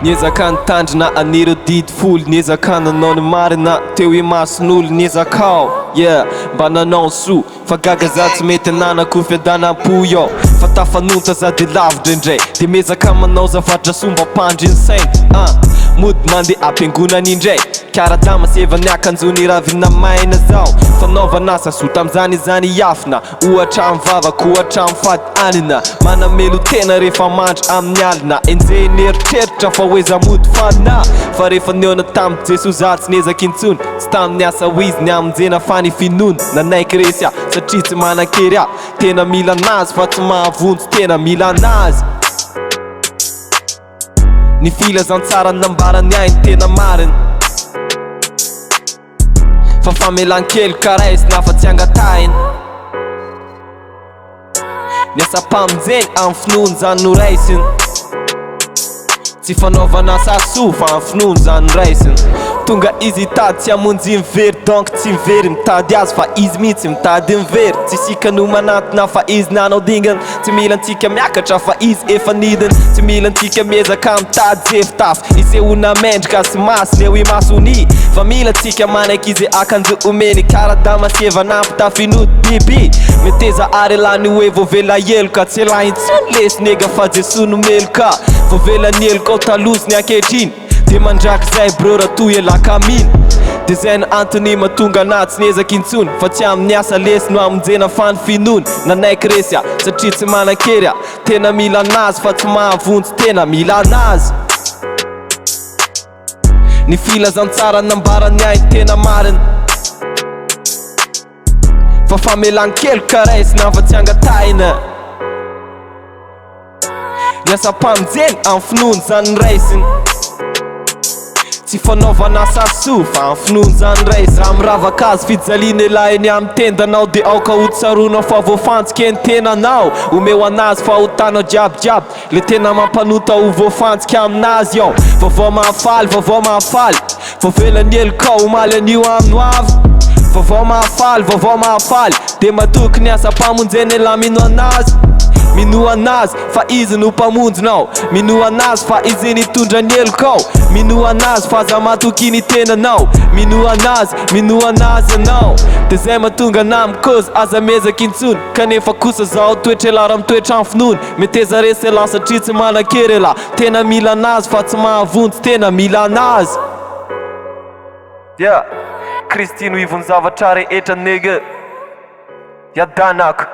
Niezaka nitandrina an'ireo didy folo, niezaka nanao ny marina teo imason'olo, niezaka aho, yeah, mba nanao ny soa, fa gaga za tsy mety ananako fiadanam-po yo, fa tafanonta za de lavo ndraindray, de miezaka manao zavatra soa mba hampandry ny saina, ah, mody mandeha am-piangonana indray, Karadama sy eva ny akanjony ravina maina zao, fanaovana asa soa tamzany izany hiafina, Ohatra amin'ny vavaka, ohatra amin'ny fady hanina. Manamelo-tena rehefa mandry amin'ny alina. Enjehin'ny eritreritra fa ho aiza mody fanina. Fa rehefa nihaona tamin'i Jesoa za tsy niezaka intsony. Tsy tamin'ny asa ho izy niamonjena fa ny finoana. Nanaiky resy aho satria tsy manan-kery aho. Tena mila an'Azy fa tsy mahavonjy tena mila an'Azy. Ny filazantsara nambarany ahy ny tena marina. Fa famelan-keloka raisina fa tsy angatahina. Ny asam-pamonjeny amin'ny finoana izany no raisina. Tsy fanaovana asa soa fa amin'ny finoana izany no raisina. Tonga izy hitady tsy hamonjy ny very donc tsy ny very mitady azy fa izy mihitsy mitady ny very. Tsy isika no manantona fa izy nanao dingana. Tsy mila antsika miakatra fa izy efa nidina. Tsy mila antsika miezaka mitady ze fitafy isehoana mendrika sy masina eo imasony. Fa mila antsika manaiky ize akanjo omeny kara dama sy eva nampitafin'ody biby. Meteza ary elah ny hoe voavela heloka. Tsy elah intsony lesy nega fa Jesoa no meloka. Voavela ny helokao taloha sy ny ankehitriny. De mandrakizay bro raha toa elah ka mino. De zay no antony mahatonga anah tsy niezaka intsony. Fa tsy amin'ny asa lesy no hamonjena fa ny finoana. Nanaiky resy aho satria tsy manan-kery aho. Tena mila an'azy fa tsy mahavonjy tena mila an'azy. Ny filazantsara nambarany ahy tena marina. Fa famelan-keloka raisina fa tsy angatahina. Ny asam-pamonjeny amin'ny finoana izany raisina. Tsy fanaovana asa soa fa amin'ny finoana izany raisina. Raha miravaka hazo fijaliana elah eny amin'ny tendanao dia aoka ho tsaroanao fa voafantsika ny tenanao. Omeo an'azy fahotanao jiaby jiaby. Le tena mampanota ho voafantsika aminazy ao. Vaovao mahafaly, vaovao mahafaly. Voavela ny helokao omaly anio amin'ny ho avy. Vaovao mahafaly, vaovao mahafaly. Dia matoky ny asam-pamonjena elah mino anazy. Minoa anazy fa izy no mpamonjinao. Minoa anazy fa izy nitondra ny helokao. Minoa anazy fa aza matoky ny tenanao. Minoa anazy, minoa anazy ianao. Dia zay mahatonga anah mikozy aza miezaka intsony. Kanefa kosa zaho toetra elah raha mitoetra amin'ny finoana. Meteza resy elah satria tsy manan-kery elah. Tena mila anazy fa tsy mahavonjy tena mila anazy. Yeah, Kristy no ivon'ny zavatra rehetra nigga. Iadanako.